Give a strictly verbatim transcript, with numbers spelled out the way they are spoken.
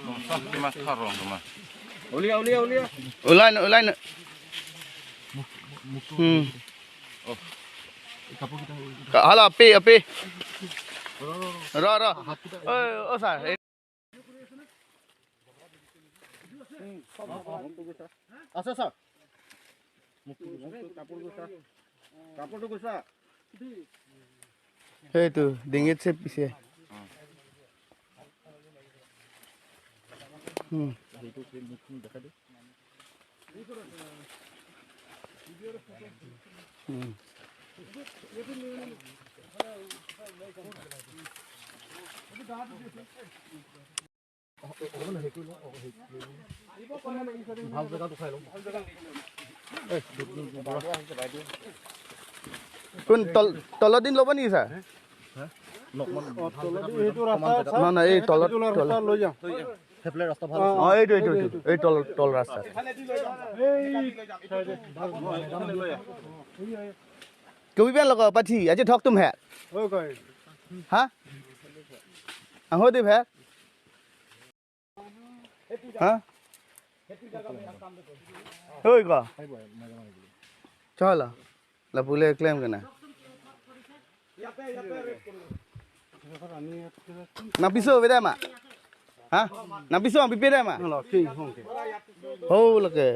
Nongsa kimat tharong kema. Ulia, ulia, ulia. Ulai, ulai. Hmm. Oh. Ka-, hala, api, api. Ro, ro. Oh, oh, sir. Asa, sir. Kaportu gusa. Kaportu gusa. Itu, dingit sip isi. Hmm. Hmm. কোন তল-, তলত দিন ল'ব নেকি, ছাৰ? অ, তলেদি সেইটো ৰাস্তা আছে। নহয়, নহয়, এই তলত, সেইটো ৰাস্তা তলত। লৈ যাওঁ। সেইফালে ৰাস্তা ভাল আছে। অ, এইটো, এইটো, এইটো। এই তল, তল ৰাস্তা। এই চাইডে। Kopi pen lo ko pathi, aje thok tum he. Oi, koi. Ha? Ang ho de he. Ha? Oi, ko. Chala. Lapu le klem kena. Nangpiso beda ma? Ha? Nangpiso ang pipi da ma? Nalo, king hong ke. Ho lake.